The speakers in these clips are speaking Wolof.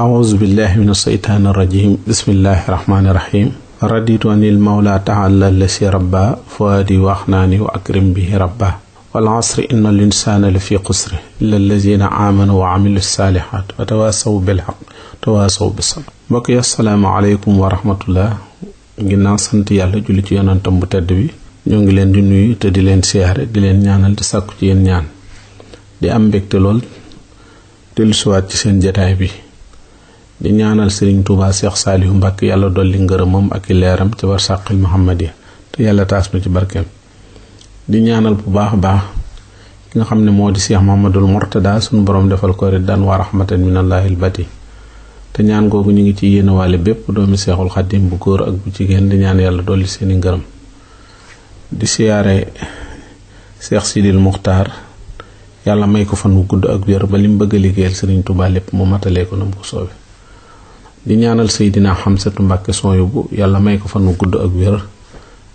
أعوذ بالله من الشيطان الرجيم بسم الله الرحمن الرحيم رديت عن المولى تعالى الذي ربى فؤادي وأحناني وأكرم به ربه والعصر إن الإنسان لفي قسر إلا الذين آمنوا وعملوا الصالحات وتواصوا بالحق وتواصوا بالصبر mbokk yi asalaamaaleykum wa rahmatullah ginnaaw sant yàlla julli ci yonantam bu tedd bi ñoo ngi leen di nuyu te di leen siyaare di leen ñaanal te sàkku ci yéen ñaan di am mbégte lool dellusiwaat ci seen jataay bi di ñaanal Serigne Touba Cheikh Saliou Mbacké yàlla dolli ngërëmam ak i leeram ci barsàqil Muhammadiya te yàlla taas na ci barkeem di ñaanal bu baax a baax ki nga xam ne moo di Cheikh Mouhamadoul Mourtada suñu borom defal ko riddan wa rahmatan minallahil bati te ñaan googu ñu ngi ci yéenewaale bépp doomi Seexul Xadim bu góor ak bu jigéen di ñaan yàlla dolli seeni ngërëm di siyaare Cheikh Sidil Muxtaar yàlla may ko fan wu gudd ak wér ba lim bëgg a liggéeyal Serigne Touba lépp mu matalee ko nam ko soobe di ñaanal Seydina Xamsatu Mbàkke Sooyubu yàlla may ko fan wu gudd ak wér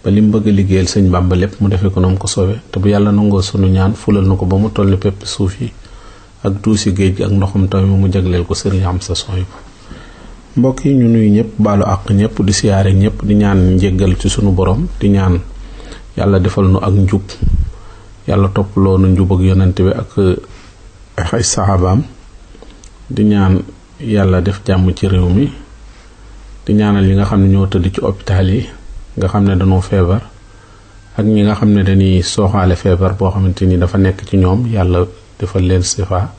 ba lim bëgg a liggéeyal sëñ Bàmba lépp mu defee ko nam ko soobe te bu yàlla nangoo sunu ñaan fulal na ko ba mu toll ni pepp suuf yi ak duusi géej gi ak ndoxum taw mi mu jagleel ko Sëriñ Xamsa Sooyubu mbokk yi ñu nuyu ñëpp baalu àq ñëpp di siyaare ñëpp di ñaan njéggal ci sunu borom di ñaan yàlla defal nu ak njub yàlla toppaloo nu njub ak yonent bi ak ay saxaabaam di ñaan yàlla def jàmm ci réew mi di ñaanal yi nga xam ne ñoo tëdd ci hôpital yi nga xam ne dañoo feebar ak ñi nga xam ne dañuy sooxaale feebar boo xamante ni dafa nekk ci ñoom yàlla defal leen sifa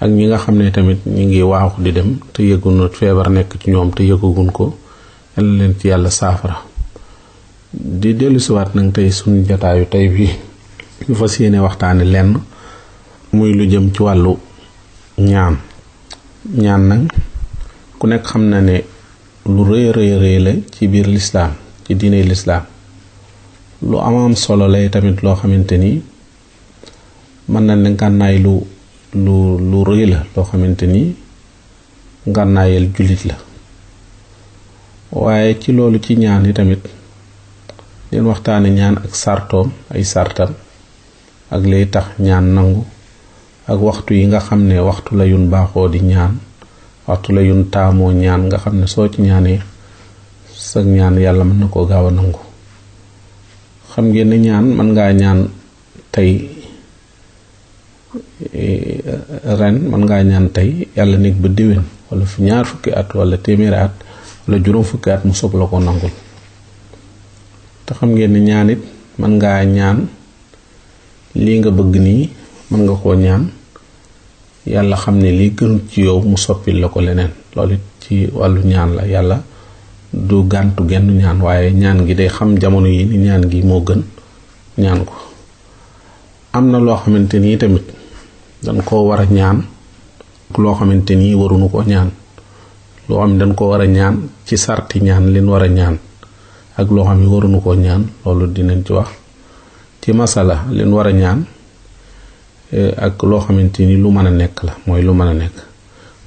ak ñi nga xam ne tamit ñi ngi waaxu di dem te yëgunu feebar nekk ci ñoom te yëgagun ko yàlla leen ci yàlla saafara di dellusiwaat nag tey suñu jataayu tey bi ñu fas yéene waxtaane lenn muy lu jëm ci wàllu ñaan nag ku nekk xam na ne lu rëy la ci biir lislaam ci diine lislaam lu am solo lay tamit loo xamante ni mën na ne ngànnaay lu rëy la loo xamante ni ngànnaayal jullit la waaye ci loolu ci ñaan yi tamit leen waxtaane ñaan ak sartoom ay sartam ak lay tax ñaan nangu ak waxtu yi nga xam ne waxtu la yun baaxoo di ñaan waxtu la yun taamoo ñaan nga xam ne soo ci ñaanee sag ñaan yàlla mën na koo gaaw a nangu xam ngeen ne ñaan mën ngaa ñaan tey ren mën ngaa ñaan tey yàlla nekk ba déwén wala fi ñaar fukki at wala téeméeri at wala juróom fukki at mu soog la ko nangul te xam ngeen ne ñaan it mën ngaa ñaan lii nga bëgg nii mën nga koo ñaan yàlla xam ne lii gënut ci yow mu soppil la ko leneen loolu it ci wàllu ñaan la yàlla du gàntu genn ñaan waaye ñaan gi day xam jamono yi ni ñaan gi moo gën ñaan ko am na loo xamante nii tamit dañ koo war a ñaan loo xamante nii waruñu ko ñaan loo xam ne dañ ko war a ñaan ci sarti ñaan leen war a ñaan ak loo xam ne waruñu koo ñaan loolu dinañ ci wax ci masala leen war a ñaan ak loo xamante ni lu mën a nekk la mooy lu mën a nekk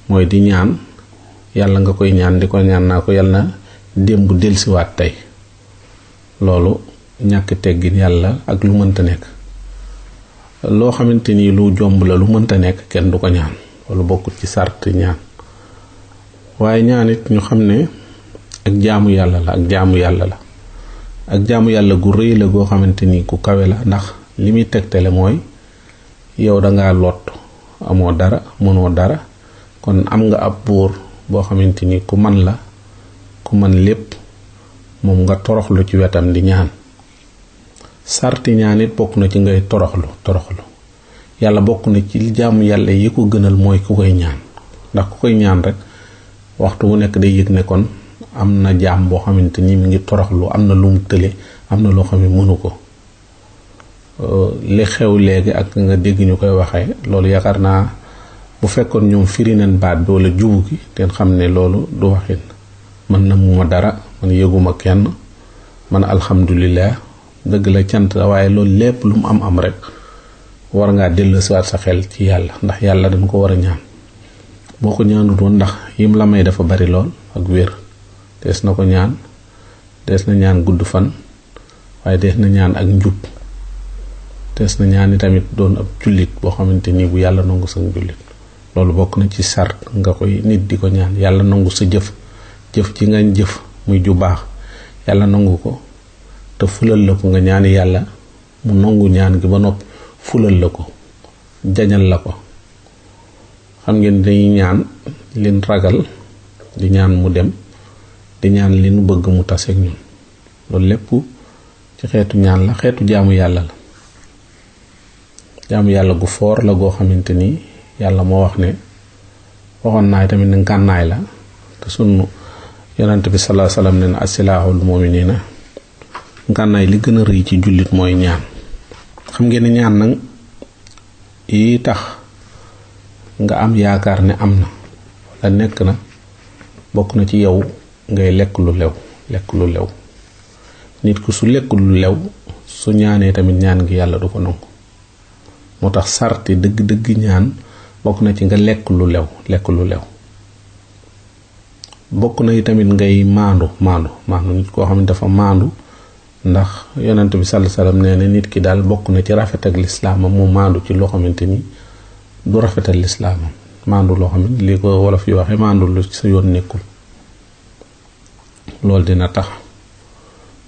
mooy di ñaan yàlla nga koy ñaan di ko ñaan naa ko yàlla na démb delsiwaat tey loolu ñàkk teggin yàlla ak lu mënta nekk loo xamante ni lu jomb la lu mënta nekk kenn du ko ñaan loolu bokkut ci sart ñaan waaye ñaan it ñu xam ne ak jaamu yàlla la ak jaamu yàlla gu rëy la goo xamante ni ku kawe la ndax li muy tegtale mooy yow dangaa lot amoo dara mënoo dara kon am nga ab buur boo xamante ni ku man la ku man lépp moom nga toroxlu ci wetam di ñaan sarti ñaan it bokk na ci ngay toroxlu yàlla bokk na ci jaamu yàlla yi ko gënal mooy ku koy ñaan ndax ku koy ñaan rek waxtu bu nekk day yëg ne kon am na jaam boo xamante ni mi ngi toroxlu am na lu mu tële am na loo xam ne mënu ko li xew léegi ak nga dégg ñu koy waxee loolu yaakaar naa bu fekkoon ñoom firi nañ baat bi wala jubu gi te xam ne loolu du waxin man na mu ma dara man yëguma kenn man alhamdulillah dëgg la cant la waaye loolu lépp lu mu am rek war ngaa dellusiwaat sa xel ci yàlla ndax yàlla dañ ko war a ñaan boo ko ñaanut woon ndax yim la may dafa bari lool ak wér dees na ko ñaan dees na ñaan gudd fan waaye dees na ñaan ak njub dees na ñaan i tamit doon ab jullit boo xamante ni bu yàlla nangu sa jullit loolu bokk na ci sart nga koy nit di ko ñaan yàlla nangu sa jëf ci nga jëf muy ju baax yàlla nangu ko te fulal la ko nga ñaan yàlla mu nangu ñaan gi ba noppi fulal la ko jañal la ko. xam ngeen dañuy ñaan leen ragal di ñaan mu dem di ñaan li nu bëgg mu taseeg ñun loolu lépp ci xeetu ñaan la xeetu jaamu yàlla la jaamu yàlla gu foor la goo xamante ni yàlla moo wax ne waxoon naa tamit ne ngànnaay la te sunu yonent bi sallallahu alayhi wasallam ne na asilaahul mu'minina ngànnaay li gën a rëy ci jullit mooy ñaan. xam ngeen ne ñaan nag yi tax nga am yaakaar ne am na wala nekk na bokk na ci yow ngay lekk lu lew nit ku su lekk lu lew su ñaanee tamit ñaan gi yàlla du ko nangu. moo tax sarti dëgg ñaan bokk na ci nga lekk lu lew bokk na tamit ngay maandu nit koo xam ne dafa maandu ndax yonent bi sallallahu alayhi wasallam nee na nit ki daal bokk na ci rafet ak lislaamam mu maandu ci loo xamante ni du rafetal lislaamam maandu loo xam ne li ko wolof yi waxe maandu lu sa yoon nekkul loolu dina tax.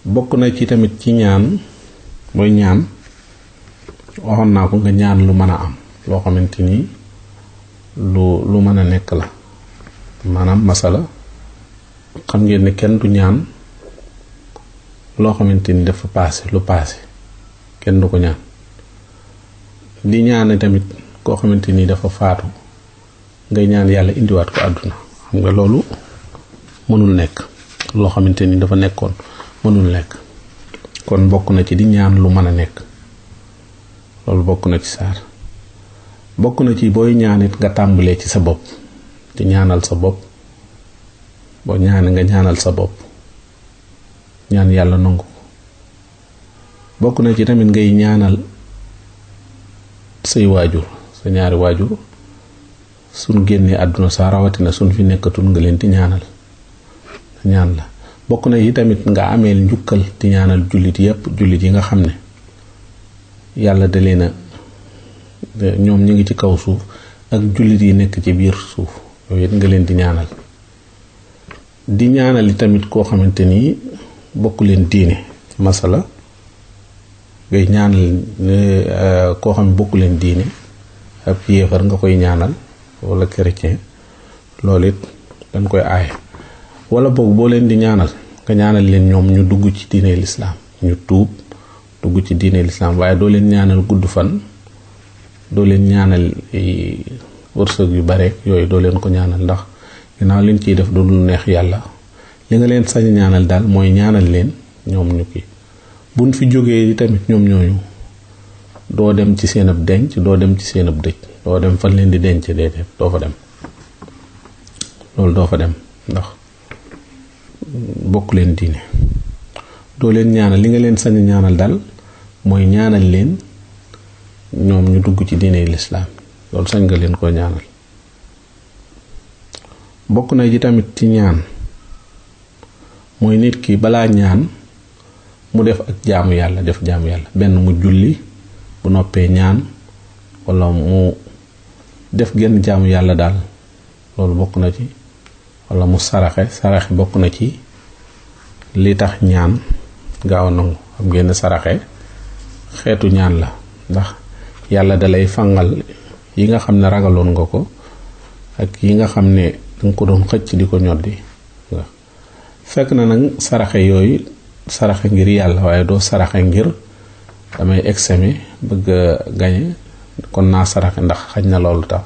bokk na ci tamit ci ñaan mooy ñaan waxoon naa ko nga ñaan lu mën a am loo xamante ni lu mën a nekk la maanaam masala xam ngeen ne kenn du ñaan loo xamante ni dafa lu paase kenn du ko ñaan. di ñaan tamit koo xamante ni dafa faatu ngay ñaan yàlla indiwaat ko àdduna xam nga loolu mënul nekk loo xamante ni dafa nekkoon mënul nekk kon bokk na ci di ñaan lu mën a nekk loolu bokk na ci saar. bokk na ci booy ñaanit nga tàmbalee ci sa bopp di ñaanal sa bopp boo ñaane nga ñaanal sa bopp ñaan yàlla nangu ko. bokk na ci tamit ngay ñaanal say waajur sa ñaari waajur suñ génnee àdduna sa rawatina suñ fi nekkatul nga leen di ñaan la. bokk na yi tamit nga ameel njukkal di ñaanal jullit yi nga xam ne yàlla da leen a ñoom ñu ngi ci kaw suuf ak jullit yi nekk ci biir suuf yooyu it nga leen di ñaanal. di ñaanal tamit koo xamante ni bokk leen diine masala ngay ñaanal koo xam ne bokk leen diine ab yéefar nga koy ñaanal wala chrétien loolu it dañ koy aaye. wala boog boo leen di ñaanal nga ñaanal leen ñoom ñu dugg ci diine lislaam ñu tuub dugg ci diine lislaam waaye doo leen ñaanal gudd fan doo leen ñaanal wërsëg yu bare yooyu doo leen ko ñaanal ndax ginnaaw liñ ciy def du lu neex yàlla. li nga leen sañ ñaanal daal mooy ñaanal leen ñoom ñu kii buñ fi jógee tamit ñoom ñooñu doo dem ci seen ab denc doo dem ci seen ab dëj doo dem fan leen di denc déedéet doo fa dem loolu doo fa dem ndax bokk leen diine. doo leen ñaanal li nga leen sañ ñaanal daal mooy ñaanal leen ñoom ñu dugg ci diine lislaam loolu sañ nga leen koo ñaanal. bokk na ji tamit ci ñaan mooy nit ki balaa ñaan mu def ak jaamu yàlla benn mu julli bu noppee ñaan wala mu def genn jaamu yàlla daal loolu bokk na ci wala mu saraxe bokk na ci li tax ñaan gaaw a nangu. xam ngeen saraxe xeetu ñaan la ndax yàlla dalay fangal yi nga xam ne ragaloon nga ko ak yi nga xam ne danga ko doon xëcc di ko ñoddi fekk na nag saraxe yooyu saraxe ngir yàlla waaye doo saraxe ngir damay examen bëgg a gañe kon naa saraxe ndax xaj na loolu tax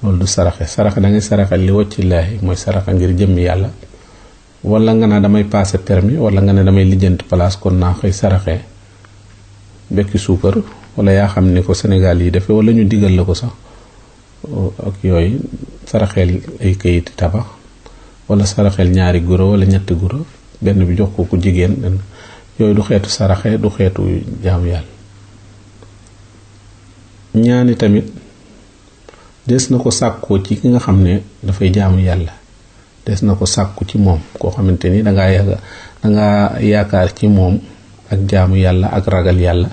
loolu du saraxe da ngay saraxe li wàccillaahi mooy saraxe ngir jëmmi yàlla. wala nga ne damay passé permis wala nga ne damay lijjanti place kon naa xëy saraxe bekki suukar wala yaa xam ni ko Sénégal yi defee wala ñu digal la ko sax ak yooyu saraxeel ay kayiti tabax wala saraxeel ñaari guro wala ñetti guro benn bi jox ko ku jigéen yooyu du xeetu saraxe du xeetu jaamu yàlla. ñaani tamit des na ko sàkkoo ci ki nga xam ne dafay jaamu yàlla des na ko sàkku ci moom koo xamante ni dangaa yaakaar ci moom ak jaamu yàlla ak ragal yàlla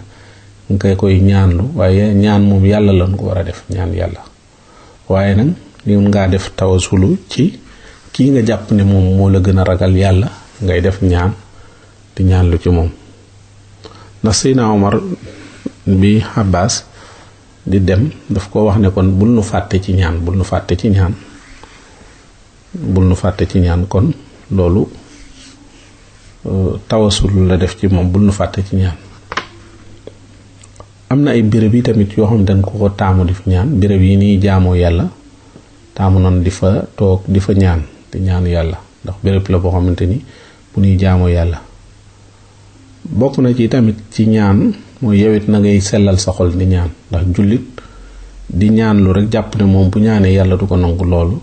nga koy ñaanlu waaye ñaan moom yàlla lañ ko war a def ñaan yàlla waaye nag mën ngaa def tawasulu ci kii nga jàpp ne moom moo la gën a ragal yàlla ngay def ñaan di ñaan lu ci moom. ndax Seydina Omar bi Abbas di dem daf ko wax ne kon bul nu fàtte ci ñaan bul nu fàtte ci ñaan bul nu fàtte ci ñaan kon loolu tawasul la def ci moom bul nu fàtte ci ñaan. am na ay béréb yi tamit yoo xam ne dañ ko taamu di fa ñaan béréb yi nii jaamoo yàlla taamu noonu di fa toog di fa ñaan di ñaan yàlla ndax béréb la boo xamante ni bu ñuy jaamoo yàlla. bokk na ci tamit ci ñaan mooy yowit na ngay sellal sa xol di ñaan ndax jullit di ñaan lu rek jàpp ne moom bu ñaanee yàlla du ko nangu loolu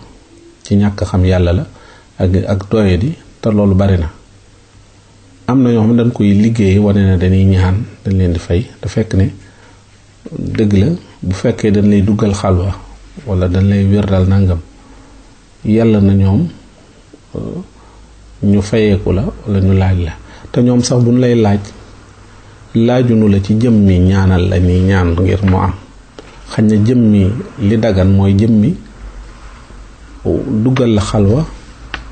ci ñàkk xam yàlla la ak doye di te loolu bari na. am na ñoo xam ne dañ koy liggéey wane ne dañuy ñaan dañ leen di fay da fekk ne dëgg la bu fekkee dañ lay duggal xalwa wala dañ lay wérdal nangam yàlla na ñoom ñu fayeeku la wala ñu laaj la te ñoom sax buñ lay laajunu la ci jëmmi ñaanal la ni ñaan ngir mu am xañ na jëmmi li dagan mooy jëmmi duggal la xalwa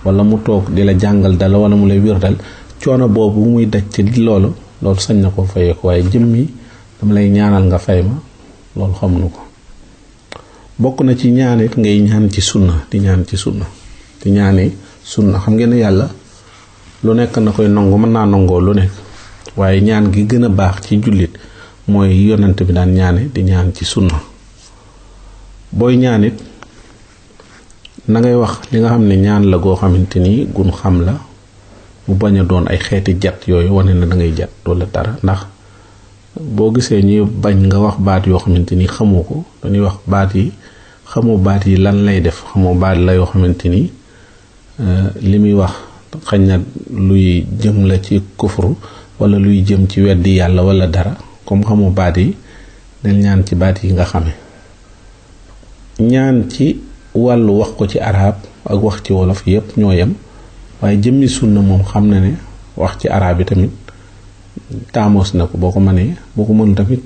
wala mu toog di la jàngal dala wala mu lay wérdal coono boobu muy daj ci loolu sañ na ko fayeeku waaye jëmmi dama lay ñaanal nga fay ma loolu xamuñu ko. bokk na ci ñaanit ngay ñaan ci sunna di ñaan ci sunna di ñaani sunna xam ngeen ne yàlla lu nekk na koy nangu mën naa nangoo lu nekk waaye ñaan gi gën a baax ci jullit mooy yonent bi daan ñaane di ñaan ci sunna. booy ñaanit na ngay wax li nga xam ne ñaan la goo xamante ni gun xam la mu bañ a doon ay xeeti jat yooyu wane na da ngay jat wala dara ndax boo gisee ñuy bañ nga wax baat yoo xamante ni xamoo ko dañuy wax baat yi xamoo baat yi lan lay def xamoo baat la yoo xamante ni li muy wax xañ na luy jëm la ci kufru wala luy jëm ci weddi yàlla wala dara comme xamoo baat yi del ñaan ci baat yi nga xame. ñaan ci wàllu wax ko ci arab ak wax ci wolof yépp ñoo yem waaye jëmmi sunna moom xam na ne wax ci arab yi tamit taamos na ko boo ko mënee boo ko mënul tamit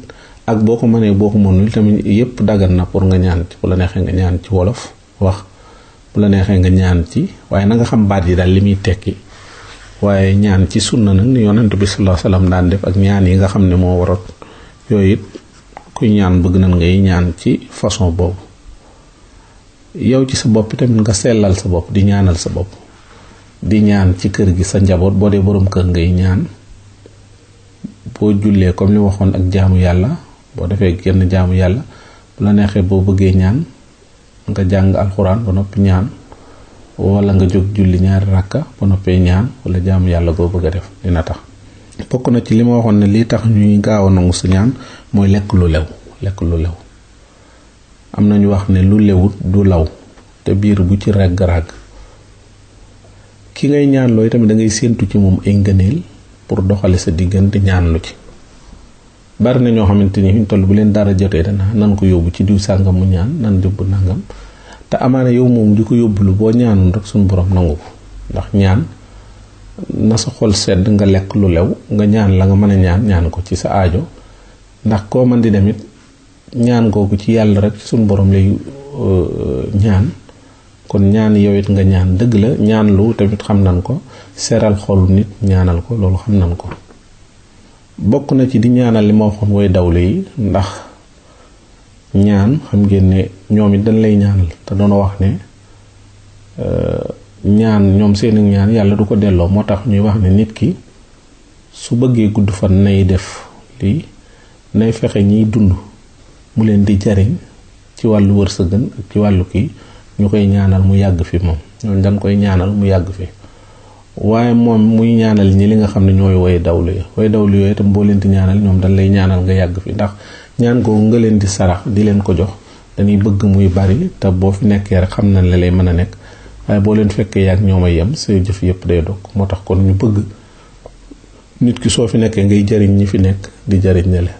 ak boo ko mënee boo ko mënul tamit yépp dagan na pour nga ñaan ci bu la neexee nga ñaan ci wolof wax bu la neexee nga ñaan ci waaye na nga xam baat yi daal li muy tekki. waaye ñaan ci sunna nag ni yonent bi sallallahu alayhi wasallam daan def ak ñaan yi nga xam ne moo waroon yooyu it kuy ñaan bëgg nañ ngay ñaan ci façon boobu. yow ci sa bopp tamit nga sellal sa bopp di ñaanal sa bopp di ñaan ci kër gi sa njaboot boo dee boroom kër ngay ñaan boo jullee comme li waxoon ak jaamu yàlla boo defee genn jaamu yàlla bu la neexee boo bëggee ñaan nga jàng alxuraan ba noppi ñaan wala nga jóg julli ñaari rakka ba noppee ñaan wala jaamu yàlla boo bëgg a def dina tax. bokk na ci li ma waxoon ne lii tax ñuy gaaw a nangu sa ñaan mooy lekk lu lew. am na ñu wax ne lu lewut du law te biir bu ci ràgg-ràgg ki ngay ñaan looy tamit da ngay séentu ci moom ay ngëneel pour doxale sa diggante ñaan lu ci. bari na ñoo xamante ni fi ñu toll bu leen dara jotee dana nan ko yóbbu ci diw sàngam mu ñaan nan yóbbu nangam te amaana yow moom di ko yóbbulu boo ñaanoon rek suñu borom nangu ko ndax ñaan na sa xol sedd nga lekk lu lew nga ñaan la nga mën a ñaan ko ci sa aajo ndax koo man di demit ñaan googu ci yàlla rek suñu borom lay ñaan kon ñaan yow it nga ñaan dëgg la ñaan lu tamit xam nañ ko seral xolu nit ñaanal ko loolu xam nañ ko. bokk na ci di ñaanal li ma waxoon way dawlu yi ndax ñaan xam ngeen ne ñoom it dañ lay ñaanal te doona wax ne ñaan ñoom seeni ñaan yàlla du ko delloo moo tax ñuy wax ne nit ki su bëggee gudd fan nay def lii nay fexe ñiy dund mu leen di jariñ ci wàllu wërsëgën ak ci wàllu kii ñu koy ñaanal mu yàgg fi moom ñoom dañ koy ñaanal mu yàgg fi waaye moom muy ñaanal ñi li nga xam ne ñooy way dawlu yooyu itam boo leen di ñaanal ñoom dañ lay ñaanal nga yàgg fi ndax ñaan googu nga leen di sarax di leen ko jox dañuy bëgg muy bari te boo fi nekkee rek xam nañ la lay mën a nekk waaye boo leen fekkee yàgg ñoom a yem say jëf yëpp day dog moo tax kon ñu bëgg nit ki soo fi nekkee ngay jariñ ñi fi nekk di jariñ ne la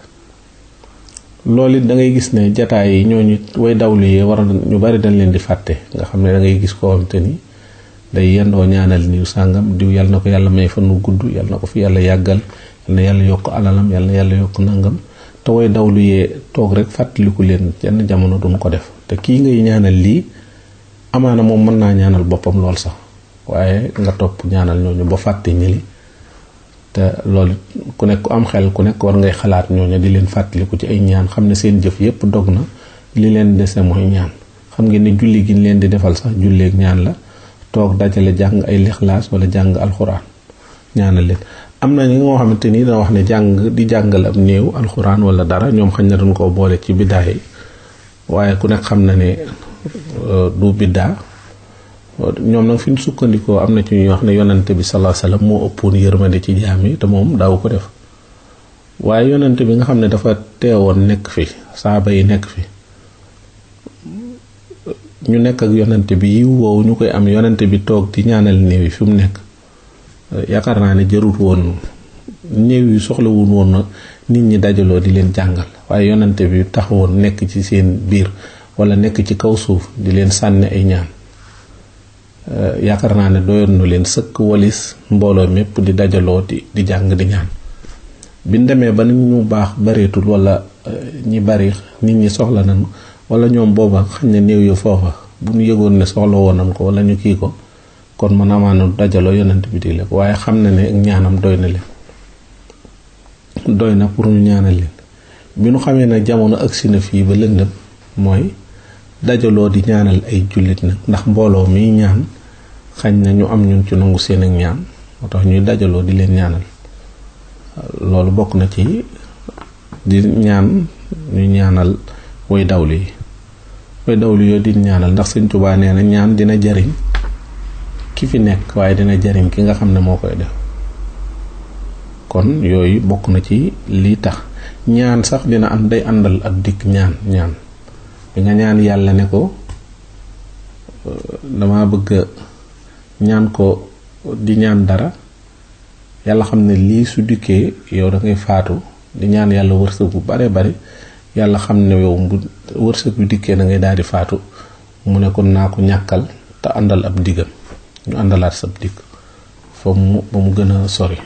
loolu it da ngay gis ne jataay yi ñooñu way dawlu yi war ñu bari dañ leen di fàtte nga xam ne da ngay gis koo xam te ni day yendoo ñaanal niw sàngam diw yàlla na ko yàlla may fan wu gudd yàlla na ko fi yàlla yàggal yàlla na yàlla yokk alalam yàlla na yàlla yokk nangam te way dawlu yee toog rek fàttaliku leen yenn jamono duñ ko def te kii ngay ñaanal lii amaana moom mën naa ñaanal boppam lool sax waaye nga topp ñaanal ñooñu ba fàtte ñili te loolu ku nekk ku am xel ku nekk war ngay xalaat ñooñu di leen fàttaliku ci ay ñaan xam ne seen jëf yépp dog na li leen dese mooy ñaan. xam ngeen ne julli gi ñu leen di defal sax julleeg ñaan la toog dajale jàng ay lixlaas wala jàng alxuraan ñaanal leen. am na ñi nga xamante ni dana wax ne di jàngal ab néew alxuraan wala dara ñoom xañ na dañ koo boole ci biddaa yi waaye ku nekk xam na ne du biddaa. ñoom nag fi ñu sukkandikoo am na ci ñuy wax ne yonante bi sallallahu alayhi wasallam moo ëppoon yërmande ci jaam yi te moom daaw ko def waaye yonante bi nga xam ne dafa teewoon nekk fi saaba yi nekk fi ñu nekk ak yonante bi yiw woowu ñu koy am yonante bi toog di ñaanal néew yi fi mu nekk yaakaar naa ne jarut woon néew yi soxlawul woon na nit ñi dajaloo di leen jàngal waaye yonante bi taxawoon nekk ci seen biir wala nekk ci kaw suuf di leen sànni ay ñaan yaakaar naa ne doyoon na leen sëkk walis mbooloo mépp di dajaloo di jàng di ñaan biñ demee ba nit ñu baax bareetul wala ñi bari nit ñi soxla nañ wala ñoom booba xañ ne néew yu foofa bu ñu yëgoon ne soxla woon nañ ko wala ñu kii ko kon mën amaana dajaloo yonent bi di leen waaye xam na ne ak ñaanam doy na leen doy na pour ñu ñaanal leen bi ñu xamee ne jamono agsi na fii ba lëndëm mooy dajaloo di ñaanal ay jullit nag ndax mbooloo mi ñaan xañ na ñu am ñun ci nangu seen ak ñaan moo tax ñuy dajaloo di leen ñaanal loolu bokk na ci di ñaan ñu ñaanal way dawlu yi yooyu di ñaanal ndax Sëñ Tuubaa nee na ñaan dina jariñ ki fi nekk waaye dina jariñ ki nga xam ne moo koy def kon yooyu bokk na ci lii tax ñaan sax dina am day àndal ak dikk ñaan bi nga ñaan yàlla ne ko dama bëgg ñaan ko di ñaan dara yàlla xam ne lii su dikkee yow da ngay faatu di ñaan yàlla wërsëg bu bare bari yàlla xam ne yow bu wërsëg bu dikkee da ngay daal di faatu mu ne kon naa ko ñàkkal te àndal ab diggam ñu àndalaat sab dikk fa ba mu gën a sori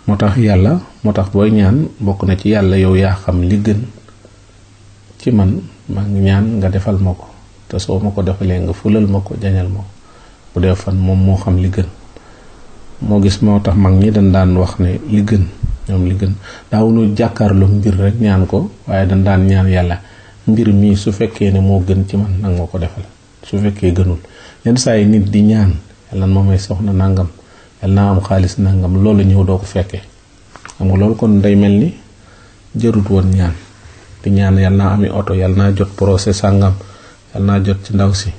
moo tax booy ñaan bokk na ci yàlla yow yaa xam li gën ci man maa ngi ñaan nga defal ma ko te soo ma ko defalee nga fulal ma ko jañal ma ko bu dee fan moom moo xam li gën moo gis moo tax mag ñi dañ daan wax ne li gën ñoom li gën daawuñu jàkkaarloo mbir rek ñaan ko waaye dañ daan ñaan yàlla mbir mii su fekkee ne moo gën ci man nag ma ko defal su fekkee gënul yenn saa yi nit di ñaan yàlla na ma may soxna nangam yàlla naa am xaalis nangam loolu ñëw doo ko fekkee xam nga loolu kon day mel ni jarut woon ñaan di ñaan yàlla naa ami oto yàlla naa jot procès sàngam yàlla naa jot ci ndaw si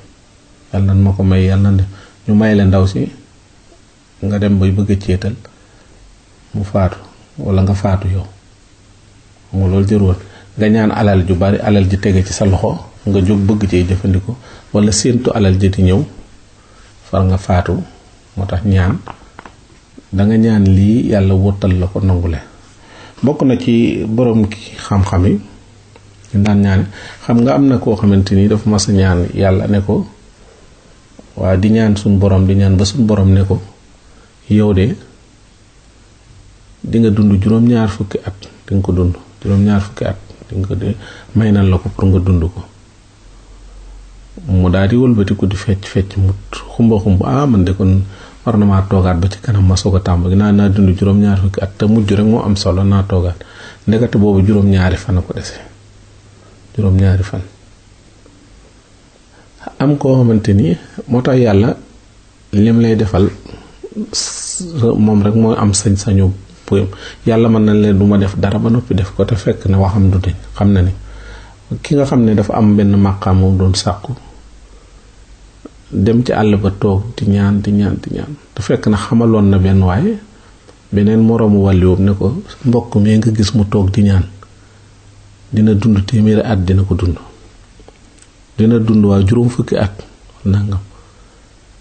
yàlla na ma ko may yàlla na ñu may la ndaw si nga dem bay bëgg a céetal mu faatu wala nga faatu yow xam nga loolu jarut woon nga ñaan alal ju bari alal ji tege ci sa loxo nga jóg bëgg cee jëfandikoo wala séentu alal ji di ñëw far nga faatu moo tax ñaan danga ñaan lii yàlla wottal la ko nangule bokk na ci borom ki xam-xam yi ñu daan ñaan xam nga am na koo xamante ni dafa mas a ñaan yàlla ne ko waa di ñaan suñ borom di ñaan ba suñ borom ne ko yow de di nga dund juróom-ñaar fukki at di nga ko dund juróom-ñaar fukki at di nga ko de may nan la ko pour nga dund ko mu daal di wëlbati ko di fecc mut xumba man de kon war na maa toogaat ba ci kanam ma soog a tàmbali naa dund juróom-ñaar fukki at te mujj rek moo am solo naa toogaat ndekete boobu juróom-ñaari fan a ko dese juróom-ñaari fan am koo xamante ni moo tax yàlla lim lay defal moom rek mooy am sañ-sañu yàlla mën na leen du ma def dara ba noppi def ko te fekk ne waxam du deñ xam na ni ki nga xam ne dafa am benn màqaam moom doon sàkku dem ci àll ba toog di ñaan te fekk na xamaloon na benn waaye beneen moroomu wàlliwoom ne ko mbokk mi nga gis mu toog di ñaan dina dund téeméeri at dina ko dina dund waaye juróom fukki at nangam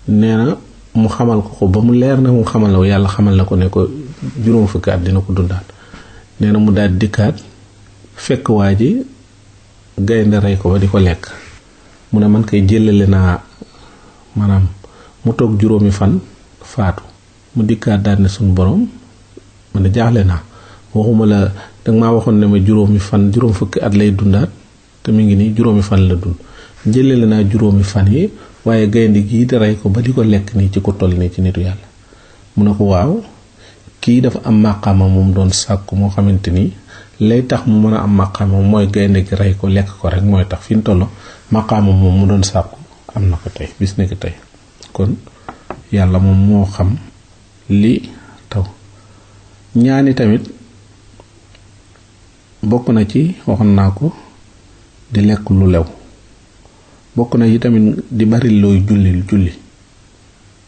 nee na mu xamal ko ba mu leer na mu xamal la yàlla xamal na ko ne ko juróom fukki at dina ko dundaat nee na mu daal dikkaat fekk waa ji gaynde rey ko ba di ko lekk mu ne man koy jëlale naa maanaam mu toog juróomi fan faatu mu dikkaat daal ne suñu borom man ne jaaxle naa waxuma la danga maa waxoon ne ma juróom fukki at lay dundaat te mu ngi nii juróomi fan la dund jëlale naa juróomi fan yi waaye gaynde gii di rey ko ba di ko lekk nii ci ku toll nii ci nitu yàlla. mu ne ko waaw kii dafa am màqaama moom doon sàkku moo xamante ni lay tax mu mën a am màqaama mooy gaynde gi rey ko lekk ko rek mooy tax fi mu toll màqaama moom mu doon sàkku am na ko tey bis nekk tey. kon yàlla moom moo xam li taw. ñaani tamit bokk na ci waxoon naa ko di lekk lu lew, bokk na yi tamit di bari looy julli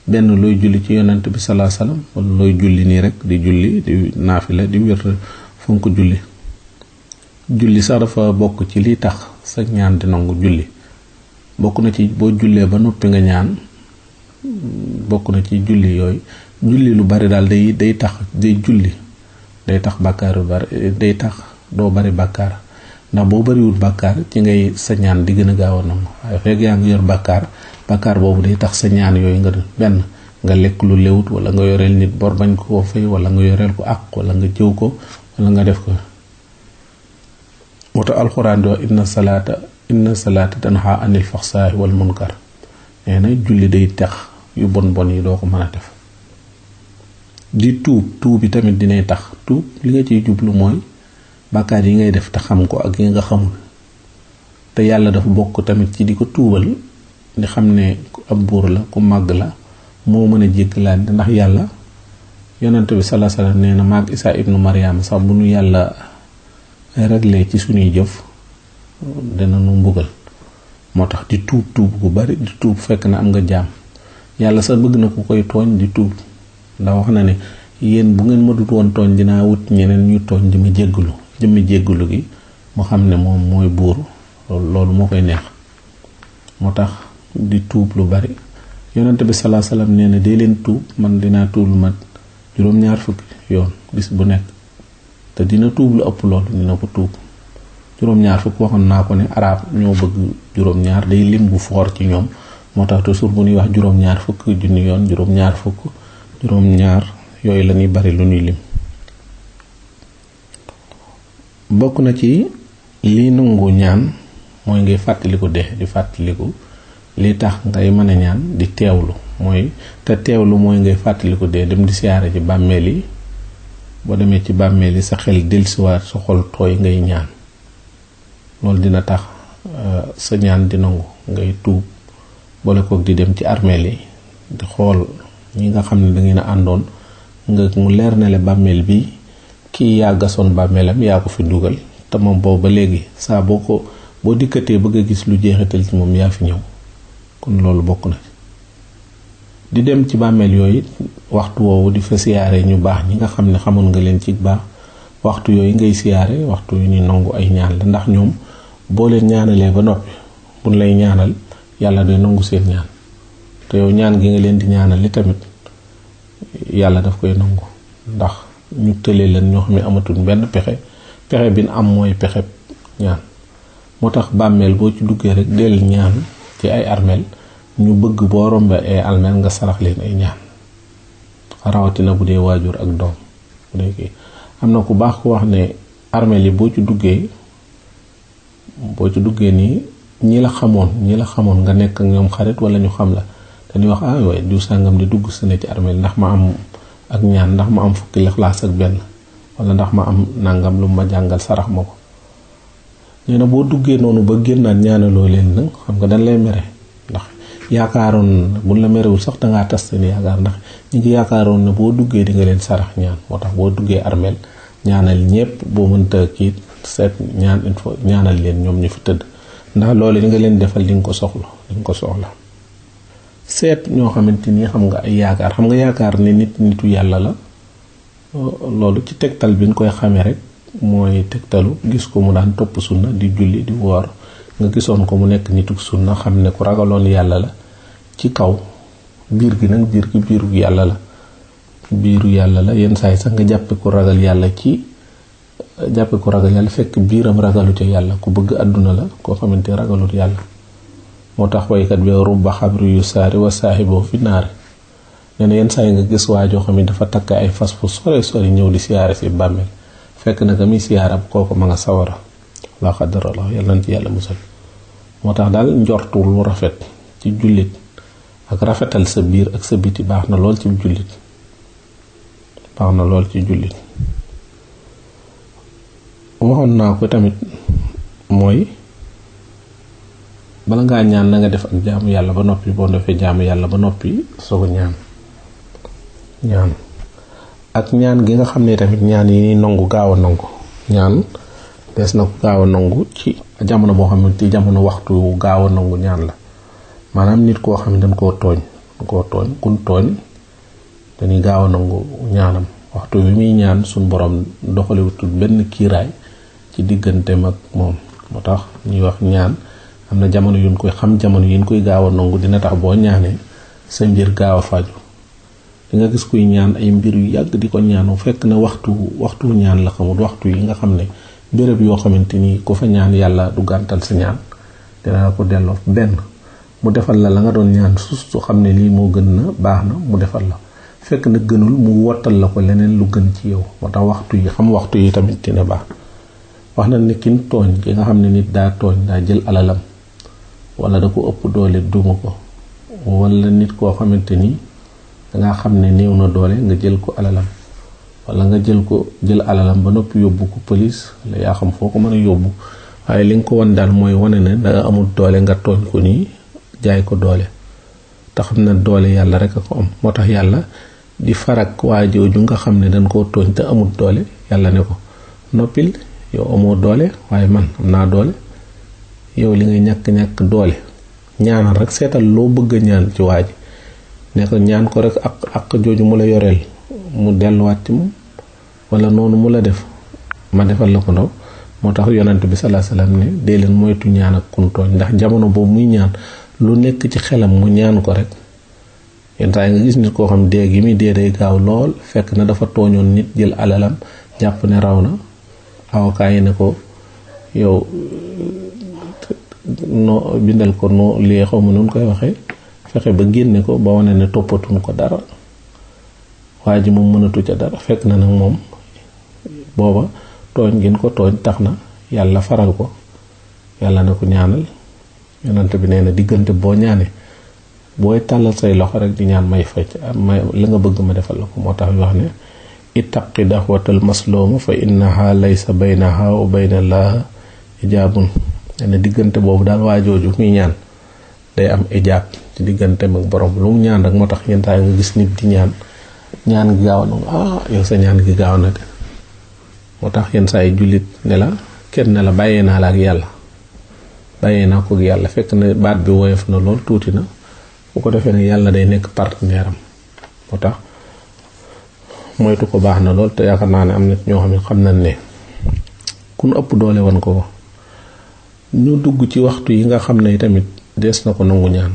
benn looy julli ci yonent bi salaa salaam wala looy julli nii rek di julli di naafila di wér fonk julli sax dafa bokk ci li tax sa ñaan di nangu. julli bokk na ci boo jullee ba noppi nga ñaan, bokk na ci julli yooyu. julli lu bari daal day tax day tax bàkkaar yu bari, day tax doo bari bàkkaar ndax boo bariwul bàkkaar ci ngay sa ñaan di gën a gaaw a nangu. waaye fekk yaa ngi yor bàkkaar boobu day tax sa ñaan yooyu nga lekk lu lewut wala nga yoreel nit bor bañ koo fay wala nga yoreel ko àq wala nga jëw ko wala nga def ko. moo tax alxuraan di wax inna salaata tanha anil faxsaa'i wal munkar. nee na julli day tax yu bon yi doo ko mën a def. di tuub bi tamit dinay tax tuub li nga ciy jublu mooy bàkkaar yi ngay def te xam ko ak yi nga xamul te yàlla dafa bokk tamit ci di ko tuubal di xam ne ab buur la ku màgg la moo mën a jéggalaat ndax yàlla yonent bi salaa salaam nee na maag Isaa ibnu Maryam sax bu nu yàlla réglé ci suñuy jëf dina nu mbugal. moo tax di tuub gu bari di tuub fekk na am nga jaam yàlla sax bëgg na ku koy tooñ di tuub ndax wax na ne yéen bu ngeen ma dut woon tooñ dinaa wut ñeneen ñu tooñ di ma jéggalu jëmmi jéggalu gi mu xam ne moom mooy buur loolu moo koy neex. moo tax di tuub lu bari yonent bi salaa salaam nee na dee leen tuub man dinaa tuub lu mat juróom-ñaar fukki yoon bis bu nekk te dina tuub lu ëpp loolu dina ko tuub juróom-ñaar fukk waxoon naa ko ne arab ñoo bëgg juróom-ñaar day lim bu foor ci ñoom moo tax toujours bu ñuy wax juróom-ñaar fukk junni yoon juróom-ñaar fukk juróom-ñaar yooyu la ñuy bari lu ñuy lim. bokk na ci li nangu ñaan mooy ngay fàttaliku dee di fàttaliku li tax ngay mën a ñaan di teewlu mooy ngay fàttaliku dee dem di siyaare ci bàmmeel yi. boo demee ci bàmmeel yi sa xel dellusiwaat sa xol tooy ngay ñaan loolu dina tax sa ñaan di nangu. ngay tuub boole kook di dem ci armeel yi di xool ñi nga xam ne da ngeen a àndoon mu leer na le bàmmeel bi kii yaa gasoon bàmmeelam yaa ko fi dugal te moom boobu ba léegi saa boo dikkatee bëgg a gis lu jeexital ci moom yaa fi ñëw. kon loolu bokk na di dem ci bàmmeel yooyu waxtu woowu di fa siyaare ñu baax ñi nga xam ne xamoon nga leen ci baax waxtu yooyu ngay siyaare waxtu yu ni nangu ay ñaan la ndax ñoom boo leen ñaanalee ba noppi buñ lay ñaanal yàlla day nangu seen ñaan te yow ñaan gi nga leen di ñaanal li tamit yàlla daf koy nangu ndax ñu tëlee leen ñoo xam ne amatul benn pexe bi am mooy pexe ñaan. moo tax bàmmeel boo ci duggee rek del ñaan ci ay armeel ñu bëgg boo rombee ay armeel nga sarax leen ay ñaan rawatina bu dee waajur ak doom bu dee kii am na ku baax ku wax ne armeel yi boo ci duggee nii ñi la xamoon nga nekk ak ñoom xarit wala ñu xam la dañuy wax waaye diw sàngam di dugg si ne ci armeel ndax ma am ak ñaan ndax ma am fukki Ixlaas ak benn wala ndax ma am nangam lu ma jàngal sarax ma ko. nee na boo duggee noonu ba génnaat ñaanaloo leen nag xam nga dañ lay mere ndax yaakaaroon buñ la merewul sax dangaa tas seen yaakaar ndax ñi ngi yaakaaroon ne boo duggee di nga leen sarax ñaan moo tax boo duggee armeel ñaanal ñépp boo mënta kii seet ñaanal leen ñoom ñu fi tëdd ndax loolu li nga leen defal di nga ko soxla seet ñoo xamante ni xam nga ay yaakaar ne nitu yàlla la loolu ci tegtal bi ñu koy xamee rek mooy tegtalu gis ko mu daan topp sunna di julli di woor nga gisoon ko mu nekk nitu sunna xam ne ku ragaloon yàlla la ci kaw biir gi biiru yàlla la yenn saa yi sax nga jàppe ko ragal yàlla fekk biiram ragalu ca yàlla ku bëgg àdduna la koo xamante ragalut yàlla. moo tax waykat bi rubba xabri yu saari wa saaxiboo fi naari nee na yenn saa yi nga gis waajoo xam ne dafa takk ay fas fu sore ñëw di siyaare si bàmmeel fekk na ka muy siyaarab kooku ma nga sawara la xadarallah yàlla na ci yàlla musal. moo tax daal njortu lu rafet ci jullit ak rafetal sa biir ak sa biti baax na lool ci jullit waxoon naa ko tamit mooy bala ngaa ñaan na nga def ak jaamu yàlla ba noppi boo defee jaamu yàlla ba noppi soo ko ñaan ak ñaan gi nga xam ne tamit ñaan yi nangu gaaw a nangu ñaan des na ko gaaw a nangu ci jamono boo xam ne ci jamono waxtu gaaw a nangu ñaan la maanaam nit koo xam ne dañ koo tooñ kun tooñ dañuy gaaw a nangu ñaanam waxtu bi muy ñaan suñ borom doxaliwutul benn kiiraay ci digganteem ak moom moo tax ñuy wax ñaan am na jamono yuñ koy xam jamono yi ñu koy gaaw a nangu dina tax boo ñaanee sa mbir gaaw a faju di nga gis kuy ñaan ay mbir yu yàgg di ko ñaanu fekk na waxtu ñaan la xamul waxtu yi nga xam ne béréb yoo xamante ni ku fa ñaan yàlla du gàntal sa ñaan dina la ko delloo benn mu defal la nga doon ñaan su xam ne lii moo gën na baax na mu defal la fekk na gënul mu wottal la ko leneen lu gën ci yow moo tax waxtu yi tamit dina baax wax na ne kin tooñ ki nga xam ne nit daa tooñ daa jël alalam wala da ko ëpp doole duma ko wala nit koo xamante ni danga xam ne néew na doole nga jël ko alalam wala nga jël alalam ba noppi yóbbu ko police la yaa xam foo ko mën a yóbbu waaye li nga ko wan daal mooy wane ne danga amul doole nga tooñ ko nii jaay ko doole te xam ne doole yàlla rek a ko am moo tax yàlla di farak waa jooju nga xam ne dañ koo tooñ te amul doole yàlla ne ko noppil yow amoo doole waaye man am naa doole yow li ngay ñàkk doole ñaanal rek seetal loo bëgg a ñaan ci waa ji ne ko ñaan ko rek ak jooju mu la yoreel mu delluwaat ci moom wala noonu mu la def ma defal la ko ndaw moo tax yonent bi sallallahu alayhi wasallam ne dee leen moytu ñaan ak kun tooñ ndax jamono boobu muy ñaan lu nekk ci xelam mu ñaan ko rek yenn saa yi nga gis nit koo xam dee gi muy dee day gaaw lool fekk na dafa tooñoon nit jël alalam jàpp ne raw na avocat yi ne ko yow no bindal ko no lii xaw ma noonu koy waxee fexe ba génne ko ba wane ne toppatuñ ko dara waa ji moom mënatu ca dara fekk na nag moom booba tooñ gën ko tooñ tax na yàlla faral ko yàlla ne ko ñaanal yonent bi nee na diggante boo ñaane booy tàllal say loxo rek di ñaan may faj may la nga bëgg ma defal la ko moo tax wax ne ittaqi daxwatal maslooma fa innaha laysa baynaha wa bayna llahi ijaabun ne diggante boobu daal waajooju muy ñaan day am ijaab ci diggante ak borom lu mu ñaan rek moo tax yenn saa nga gis nit di ñaan gi gaaw na yow sa ñaan gi gaaw na de moo tax yenn saa yi jullit ne la kenn ne la bàyyee naa la ak yàlla bàyyee naa ko ak yàlla fekk na baat bi woyof na lool tuuti na bu ko defee ne yàlla day nekk partenaire am moo tax moytu ko baax na lool te yaakaar naa ne am na ñoo xam ne xam nañ ne ku nu ëpp doole wan ko ñu dugg ci waxtu yi nga xam ne tamit des na ko nangu ñaan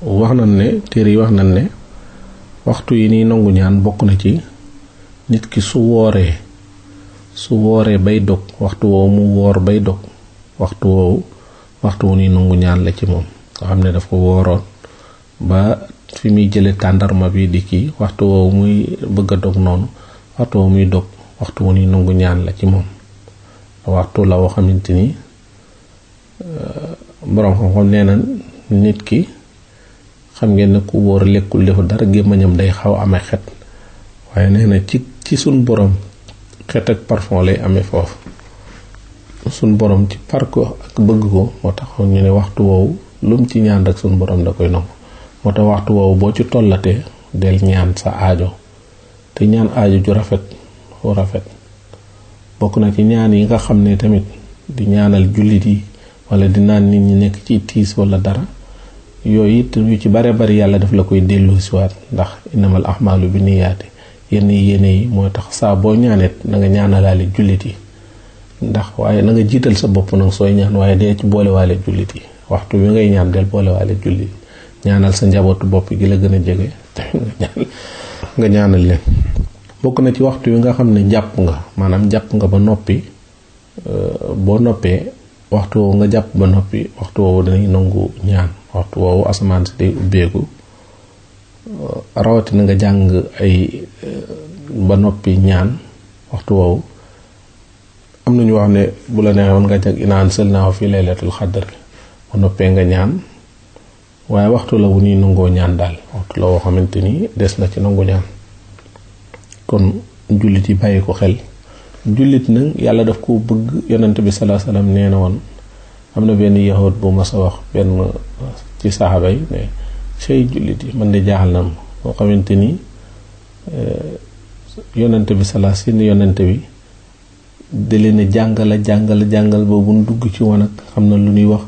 wax nañ ne téere yi wax nañ ne waxtu yi nii nangu ñaan bokk na ci nit ki su wooree bay dog waxtu woowu mu woor bay dog waxtu wu nii nangu ñaan la ci moom nga xam ne daf ko wooroon ba fi muy jële tàndarma bi di kii waxtu woowu muy bëgg a dog noonu waxtu woowu muy dog waxtu wu nii nangu ñaan la ci moom waxtu la woo xamante ni boroom xam-xam nee na nit ki xam ngeen ne ku wóor lekkul defu dara gémmañam day xaw amee xet waaye nee na ci suñ borom xet ak parfum lay amee foofu suñ borom ci par ko ak bëgg ko moo tax ñu ne waxtu woowu lum ci ñaan rek suñ borom da koy nangu moo tax waxtu woowu boo ci tollatee del ñaan sa aajo te ñaan aajo ju rafet bokk na ci ñaan yi nga xam ne tamit di ñaanal jullit yi wala di naan nit ñi nekk ci tiis wala dara yooyu it yu ci bare bari yàlla daf la koy dellu siwaat ndax innamal ahmaalu bi niyaati yenn yéene yi moo tax saa boo ñaanet na nga ñaanalaale jullit yi ndax waaye na nga jiital sa bopp nag sooy ñaan waaye dee ci boolewaale jullit yi waxtu bi ngay ñaan del boolewaale jullit yi ñaanal sa njabootu bopp gi la gën a jege nga ñaanal leen bokk na ci waxtu wi nga xam ne jàpp nga maanaam jàpp nga ba noppi boo noppee waxtu woowu nga jàpp ba noppi waxtu woowu dañuy nangu ñaan waxtu woowu asamaan si day ubbeeku rawatina nga jàng ay ba noppi ñaan waxtu woowu am nañu wax ne bu la neexoon nga jag inaan sëlnaaw fi laylatul xadr ba noppee nga ñaan waaye waxtu la wu ñuy nangoo ñaan daal waxtu la woo xamante ni des na ci nangu ñaan kon jullit yi bàyyi ko xel. jullit nag yàlla daf ko bëgg. yonent bi sallallahu alayhi wasallam nee na woon am na benn yahud bu mas a wax benn ci saxaaba yi ne sey jullit yi man de jaaxal na ma boo xamante ni yonent bi sallallahu seen yonent bi da leen a jàngal ba bu ñu dugg ci wanag xam na lu ñuy wax,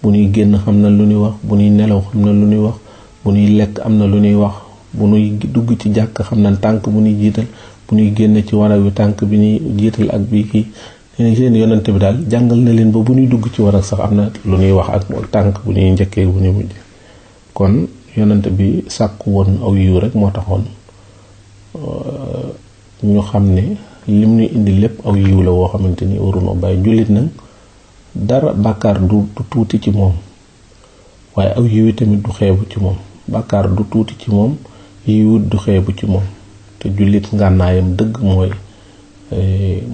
bu ñuy génn xam na lu ñuy wax, bu ñuy nelaw xam na lu ñuy wax, bu ñuy lekk am na lu ñuy wax, bu ñuy dugg ci jàkk xam na tànk bu ñuy jiital, bu ñuy génn ci wanag bi tànk bi ñuy jiital ak bi kii seen yonent bi daal jàngal na leen ba bu ñuy dugg ci wanag sax am na lu ñuy wax ak tànk bu ñuy njëkkee bu ñuy mujj. kon yonent bi sàkku woon aw yiw rek moo taxoon ñu xam ne lim ñu indi lépp aw yiw la woo xamante ni warunoo bàyyi. jullit nag dara bàkkaar du tuuti ci moom waaye aw yiw tamit du xeebu ci moom. bàkkaar du tuuti ci moom, yiw du xeebu ci moom. te jullit ngànnaayam dëgg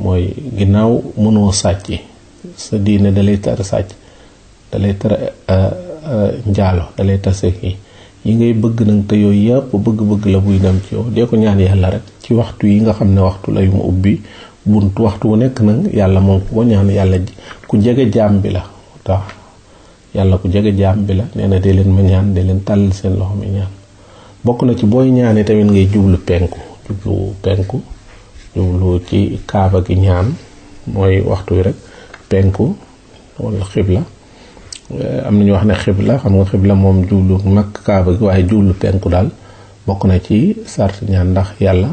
mooy ginnaaw mënoo sàcc, sa diine dalay tere sàcc, dalay tere njaalo, dalay tase yi ngay bëgg nag te yooyu yëpp bëgg-bëgg la buy dem ci yow. dee ko ñaan yàlla rek ci waxtu yi nga xam ne waxtu la yu ma ubbi buntu waxtu wu nekk nag yàlla moom ko ñaan yàlla ku jege jaam bi la tax yàlla ku jege jaam bi la nee na dee leen ma ñaan, dee leen tàllal seen loxo mi ñaan. bokk na ci booy ñaanee tamit ngay jublu penku jublu ci kaaba gi ñaan mooy waxtu wi rek penku wala xibla. am na ñu wax ne xibla, xam nga xibla moom jublu mag kaaba gi, waaye jublu penku daal bokk na ci sart ñaan ndax yàlla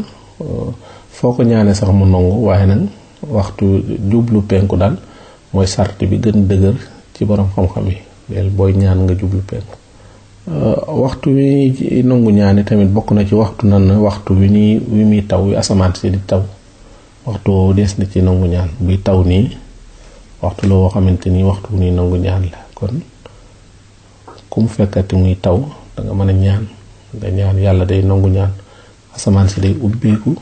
foo ko ñaanee sax mu nangu, waaye nag waxtu jublu penku daal mooy sart bi gën dëgër ci borom xam-xam yi. del booy ñaan nga jublu penku. waxtu wi nangu ñaani tamit bokk na ci waxtu nan waxtu wi muy taw, wi asamaan si di taw, waxtu woowu des na ci nangu ñaan. buy taw nii waxtu la woo xamante ni waxtu wu ñuy nangu ñaan la. kon ku mu fekkati muy taw da nga mën a ñaan, nga ñaan yàlla day nangu ñaan, asamaan si day ubbeeku.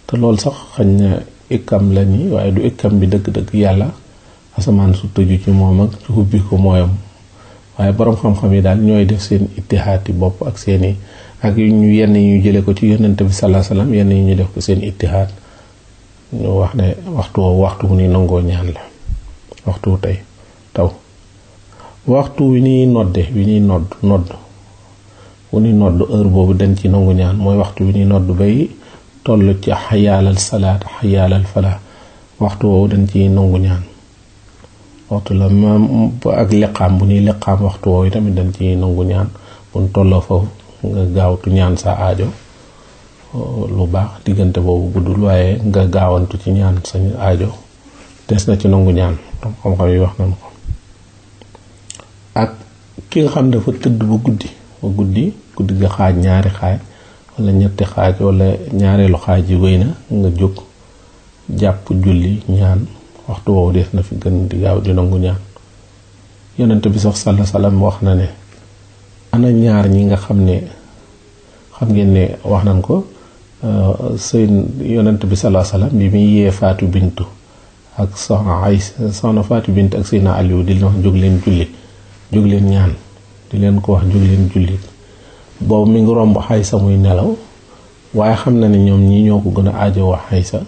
te loolu sax xañ na ikkam la ni waaye du ikkam bi dëgg-dëgg. yàlla asamaan su tëju ci moom ak ci ubbi ko mooyam, waaye borom xam-xam yi daal ñooy def seen ittihaati bopp ak seeni ak ñu yenn yi ñu jële ko ci yonent bi sallallahu alayhi wasallam, yenn yi ñu def ko seen ittihaat. ñu wax ne waxtu woowu waxtu wu ñuy nangoo ñaan la, waxtu tey taw. waxtu wi ñuy nodde wi ñuy nodd heure boobu dañ ci nangu ñaan mooy waxtu wi ñuy nodd bay toll ci xayaalal salaat xayaalal falaa. waxtu woowu dañ ci nangu ñaan. waxtu la même ak liqaam bu ñuy liqaam waxtu woowu tamit dañ ci nangu ñaan. bu ñu tolloo foofu nga gaawtu ñaan sa aajo lu baax, diggante boobu guddul waaye nga gaawantu ci ñaan sa aajo des na ci nangu ñaan. xam-xam yi wax nañ ko. ak ki nga xam dafa tëdd ba guddi ga xaaj ñaari xaaj wala ñetti xaaj wala ñaareelu xaaj yi wéy na nga jóg jàpp julli ñaan. waxtu woowu des na fi gën di gaaw di nangu ñaan. yonent bi sax sallallahu alayhi wasallam wax na ne ana ñaar ñi nga xam ne xam ngeen ne wax nañ ko yonent bi sallallahu alayhi wasallam bi muy yee Faatu Bintu ak soxna Faatu Bintu ak Seydina Aliou di leen wax jóg leen julli, jóg leen ñaan, di leen ko wax jóg leen julli. boobu mi ngi romb Aysa muy nelaw, waaye xam na ne ñoom ñi ñoo ko gën a aajo wax Aysa.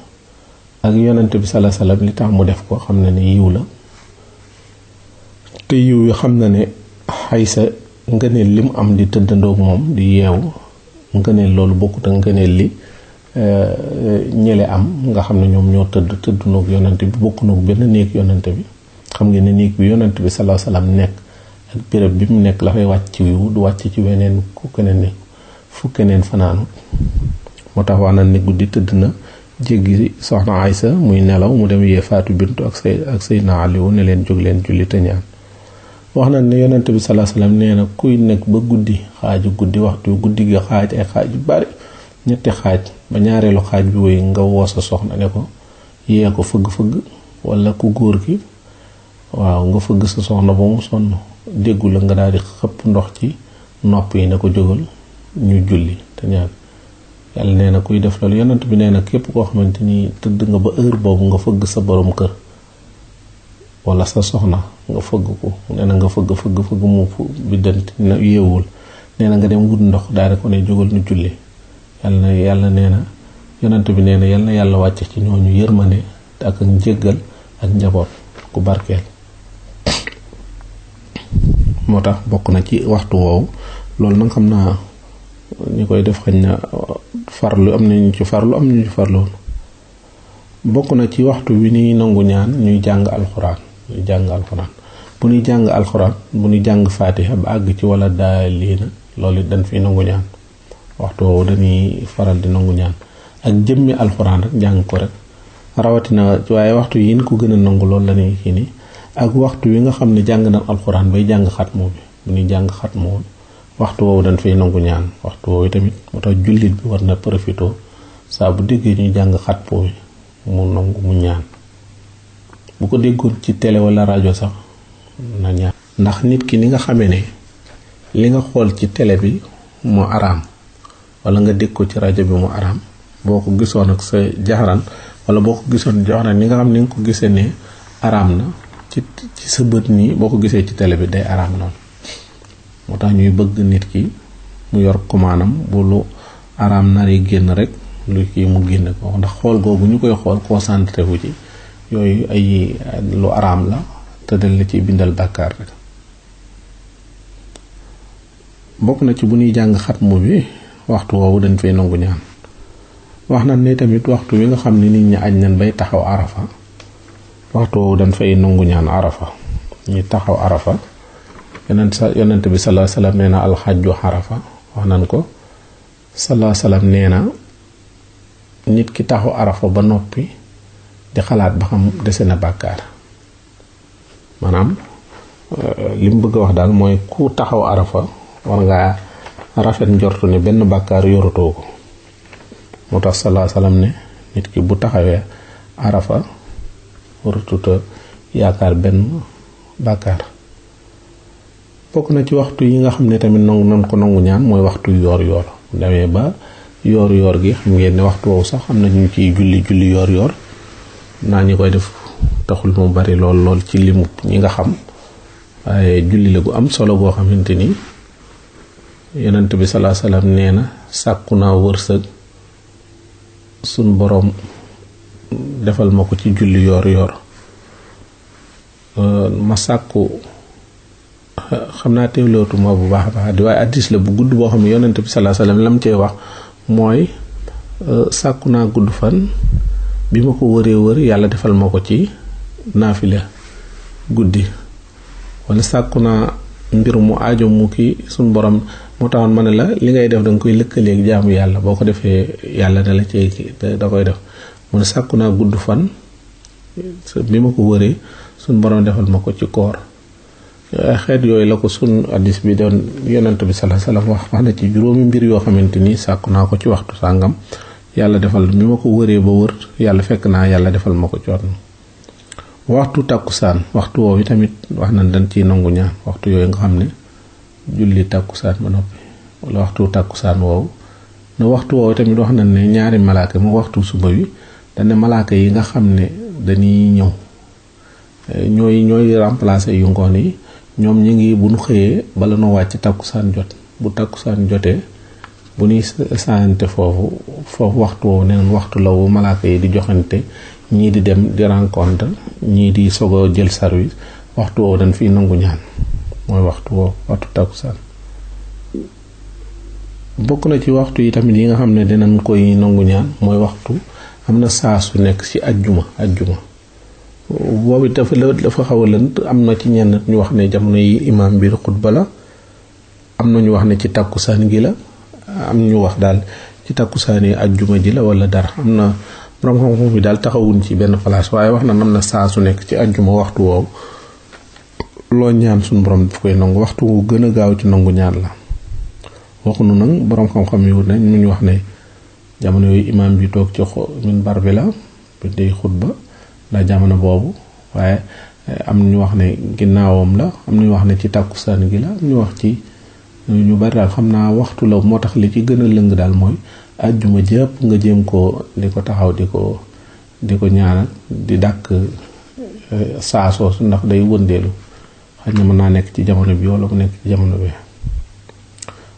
ak yonent bi sallallahu alayhi wasallam li tax mu def ko xam na ne yiw la, te yiw yi xam na ne Aysa ngëneel li mu am di tëddandoog moom di yeewu, ngëneel loolu bokkut ak ngëneel li ñële am nga xam ne ñoom ñoo tëddunoog yonent bi, bokkunoog benn néeg yonent bi. xam ngeen ne néeg bi yonent bi sallallahu alayhi wasallam nekk ak béréb bi mu nekk la fay wàcc ci yiw du wàcc ci weneen ku keneen ne fu keneen fanaanu. moo tax wax na ne guddi tëdd na jéggi soxna Aysa muy nelaw, mu dem yee Faatu Bintu ak Seydina Aliou ne leen jóg leen julli te ñaan. wax na ne yonent bi sallallahu alayhi wasallam nee na kuy nekk ba guddi xaaju guddi waxtu guddi gi xaaj ay xaaj yu bari, ñetti xaaj ba ñaareelu xaaj bi woy nga woo sa soxna ne ko yee ko fëgg-fëgg, wala ku góor gi waaw nga fëgg sa soxna ba mu sonn déggu la nga daal di xëpp ndox ci nopp yi ne ko jógal ñu julli te ñaan. yàlla nee na kuy def loolu yonent bi nee na képp koo xamante ni tëdd nga ba heure boobu nga fëgg sa borom kër wala sa soxna nga fëgg ko nee na nga fëgg mu biddanti na yeewul nee na nga dem wut ndox daal di ko ne jógal nu julli yàlla nee na yonent bi nee na yal na yàlla wàcce ci ñooñu yërmande ak njéggal ak njaboot ku barkeel. moo tax bokk na ci waxtu woowu loolu nag xam naa ñi koy def xañ na farlu am nañu ci farlu am nañu ci farlu bokk na ci waxtu wi ñuy nangu ñaan ñuy jàng alxuraan bu ñuy jàng alxuraan bu ñuy jàng faatiha ba àgg ci wala daaliina loolu dañ fi nangu ñaan waxtu woowu dañuy faral di nangu ñaan ak jëmmi alxuraan rek jàng ko rek rawatina waaye waxtu yi ñu ko gën a nangu loolu la ñuy kii nii ak waxtu wi nga xam ne jàng na alxuraan bay jàng xatmu bi bu ñuy jàng xatmu waxtu woowu dañ fay nangu ñaan waxtu woowu tamit moo tax jullit bi war na profité saa bu déggee ñuy jàng xatmu bi mu nangu mu ñaan bu ko déggoon ci télé wala rajo sax na ñaan ndax nit ki ni nga xamee ne li nga xool ci télé bi mu araam wala nga dégg ko ci rajo bi mu araam boo ko gisoon ak sa jaxaran wala boo ko gisoon jaxaran ni nga xam ni nga ko gisee ne araam na ci sa bët nii boo ko gisee ci télé bi day araam noonu moo tax ñuy bëgg nit ki mu yor commandam bu lu araam nari génn rek lu kii mu génn ko ndax xool googu ñu koy xool concentré wu ci yooyu ay lu araam la te dañ la ci bindal bàkkaar rek. bokk na ci bu ñuy jàng xatmu bi waxtu woowu dañ fay nangu ñaan wax na ne tamit waxtu wi nga xam ne nit ñi añ nañ bay taxaw arafa waxtu woowu dañ fay nangu ñaan arafa ñi taxaw arafa yonent bi sallallahu alayhi wasallam nee na alxajju arafa wax nañ ko sallallahu alayhi wasallam nee na nit ki taxaw arafa ba noppi di xalaat ba xam dese na bàkkaar maanaam li mu bëgg a wax daal mooy ku taxaw arafa war ngaa rafet njortu ne benn bàkkaar yorutoo ko moo tax sallallahu alayhi wasallam ne nit ki bu taxawee arafa warututa yaakaar benn bàkkaar. bokk na ci waxtu yi nga xam ne tamit nan ko nangu ñaan mooy waxtu yoor yoor demee ba yoor yoor gi xam ngeen ne waxtu woowu sax am na ñu ciy julli yoor yoor naa ñi koy def taxul mu bari lool ci limu ñi nga xam waaye julli la gu am solo goo xamante ni yonent bi sallallahu alayhi wasallam nee na sàkku naa wërsëg suñ boroom defal ma ko ci julli yoor yoor ma sàkku xam naa teewlootuma bu baax a baax di waaye addis la bu gudd boo xam ne yonent bi sallallahu alayhi wasallam lam cee wax mooy sàkku naa gudd fan bi ma ko wër yàlla defal ma ko ci naafila guddi wala sàkku naa mbir mu aajo mu ki suñ borom moo taxoon ma ne la li ngay def danga koy lëkkaleeg jaamu yàlla boo ko defee yàlla da la cee da koy def mu ne sàkku naa gudd fan bi ma ko wëree suñ borom defal ma ko ci koor xeet yooyu la ko sun addis bi doon yonent bi sallallahu alayhi wasallam wax na ci juróomi mbir yoo xamante ni sàkku naa ko ci waxtu sàngam yàlla defal mi ma ko wëree ba wër yàlla fekk naa yàlla defal ma ko coot waxtu tàkkusaan waxtu woowu tamit wax na dañ ciy nangu ñaan waxtu yooyu nga xam ne julli tàkkusaan ba noppi wala waxtu tàkkusaan woowu ne waxtu woowu tamit wax na ne ñaari malaaka mu waxtu suba wi dane malaaka yi nga xam ne dañuy ñëw ñooy remplacer yu ngoon yi ñoom ñi ngi bu ñu xëyee bala noo wàcc tàkkusaan jot bu tàkkusaan jotee bu ñuy saante foofu waxtu woowu neen waxtu la wu malaaka yi di joxante ñii di dem di rencontre ñii di sogo jël service waxtu woowu dañ fiy nangu ñaan mooy waxtu woowu waxtu tàkkusaan bokk na ci waxtu yi tamit yi nga xam ne dinañ koy nangu ñaan mooy waxtu am na saa su nekk ci ajjuma boobu dafa xaw a lënt am na ci ñenn ñu wax ne jamono yi imaam bi xutba la am na ñu wax ne ci tàkkusaan gi la am ñu wax daal ci tàkkusaan yi ajjuma ji la wala dara am na borom xam-xam bi daal taxawuñ ci benn place waaye wax na am na saa su nekk ci ajjuma waxtu woowu loo ñaan suñu borom daf koy nangu waxtu wu gën a gaaw ci nangu ñaan la waxuñu nag borom xam-xam yu ne ñu wax ne jamono yooyu imaam bi toog ci minbar bi la bi day xutba la jamono boobu waaye am ñu wax ne ginnaawam la am ñu wax ne ci tàkkusaan gi la am ñu wax ci ñu bari daal xam naa waxtu la moo tax li ci gën a lëng daal mooy àjjuma jëpp nga jéem ko di ko taxaw di ko ñaanal di dàkk saa soosu ndax day wëndeelu xëy na mën naa nekk ci jamono bi wala mu nekk ci jamono bi.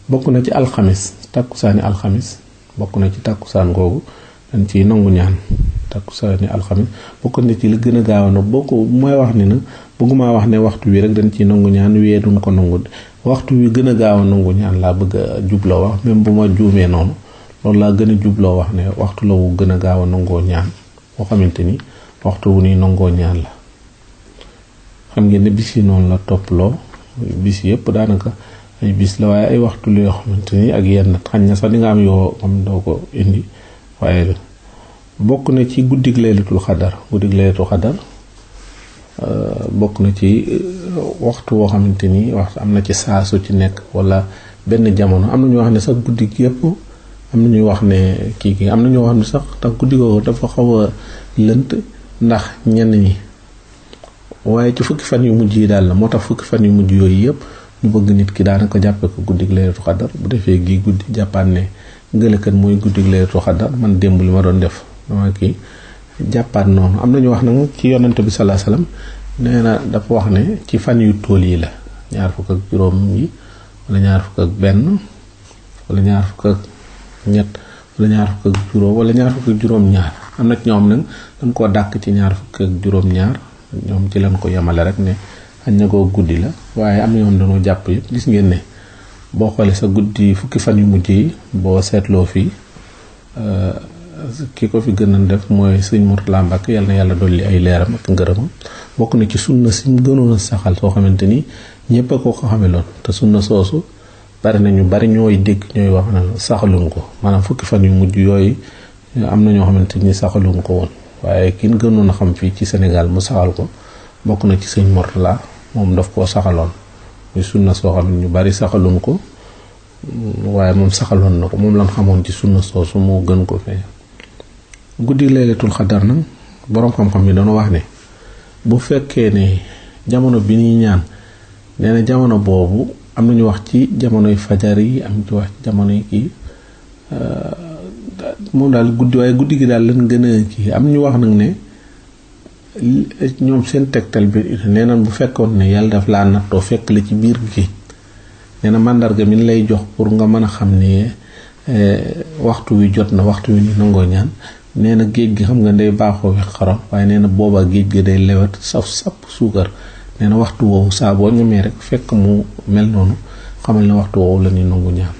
bokk na ci alxamis takkusaani alxamis bokk na ci takkusaan googu dañ ciy nangu ñaan takkusaani alxamis bokk na ci li gën a gaaw na boo ko mooy wax ni na bëgguma wax ne waxtu wi rek dañ ciy nangu ñaan wee duñ ko nangu waxtu wi gën a gaaw a nangu ñaan laa bëgg a jubloo wax même bu ma juumee noonu loolu laa gën a jubloo wax ne waxtu la wu gën a gaaw a nangoo ñaan boo xamante ni waxtu wu ni nangoo ñaan la. xam ngeen ne bis yi noonu la topploo bis yëpp daanaka ay bis la waaye ay waxtu la yoo xamante ni ak yenn xañ na sax di nga am yoo xam doo ko indi waaye bokk na ci guddig laylatul xadar bokk na ci waxtu woo xamante ni waxtu am na ci saasu ci nekk wala benn jamono am na ñu wax ne sax guddi gi yëpp am na ñuy wax ne kii am na ñoo xam ne sax tax guddi googu dafa xaw a lënt ndax ñenn ñi waaye ci fukki fan yu mujj yi daal la moo tax fukki fan yu mujj yooyu yëpp ñu bëgg nit ki daanaka jàppe ko guddig laylatul xadar bu defee gi guddi jàppaat ne ngëlëkat mooy guddig laylatul xadar man démb li ma doon def dama kii jàppaat noonu. am na ñu wax nag ci yonante bi sallallahu alayhi wasallam nee na dafa wax ne ci fan yu tool yi la ñaar fukk ak juróom yi wala ñaar fukk ak benn wala ñaar fukk ak ñett wala ñaar fukk ak juróom wala ñaar fukk ak juróom-ñaar am na ci ñoom nag dañ koo dàkk ci ñaar fukk ak juróom-ñaar ñoom ci lañ ko yemale rek ne xañ na koo guddi la waaye am na ñoom dañoo jàpp yëpp gis ngeen ne boo xoolee sa guddi fukki fan yu mujj yi boo seetloo fii ki ko fi gën a def mooy sëñ Mourtala Mbacke yàlla na yàlla dolli ay leeram ak ngërëmam bokk na ci sunna si mu gënoon a saxal soo xamante ni ñëpp a ko xameloon te sunna soosu bari na ñu bari ñooy dégg ñooy wax na saxaluñ ko maanaam fukki fan yu mujj yooyu am na ñoo xamante ni saxaluñ ko woon waaye kin gënoon a xam fii ci Sénégal mu saxal ko bokk na ci sëñ Mourtala moom daf koo saxaloon muy sunna soo xam ne ñu bari saxaluñ ko waaye moom saxaloon na ko moom lañ xamoon ci sunna soosu moo gën ko fee. guddi laylatul xadar nag boroom xam-xam yi dañoo wax ne bu fekkee ne jamono bi ñuy ñaan nee na jamono boobu am na ñu wax ci jamonoy fajar yi am ci wax ci jamonoy kii moom daal guddi waaye guddi gi daal lañ gën a kii am ñu wax nag ne ñoom seen tegtal bi nee na bu fekkoon ne yàlla daf laa nattoo fekk la ci biir géej nee na màndarga mi lay jox pour nga mën a xam ne waxtu wi jot na waxtu wi ni nangoo ñaan nee na géej gi xam nga day baaxoo wi xaram waaye nee na boobaa géej gi day lewet saf sap suukar nee na waxtu woowu saa boo ñemee rek fekk mu mel noonu xamal ne waxtu woowu la ñuy nangu ñaan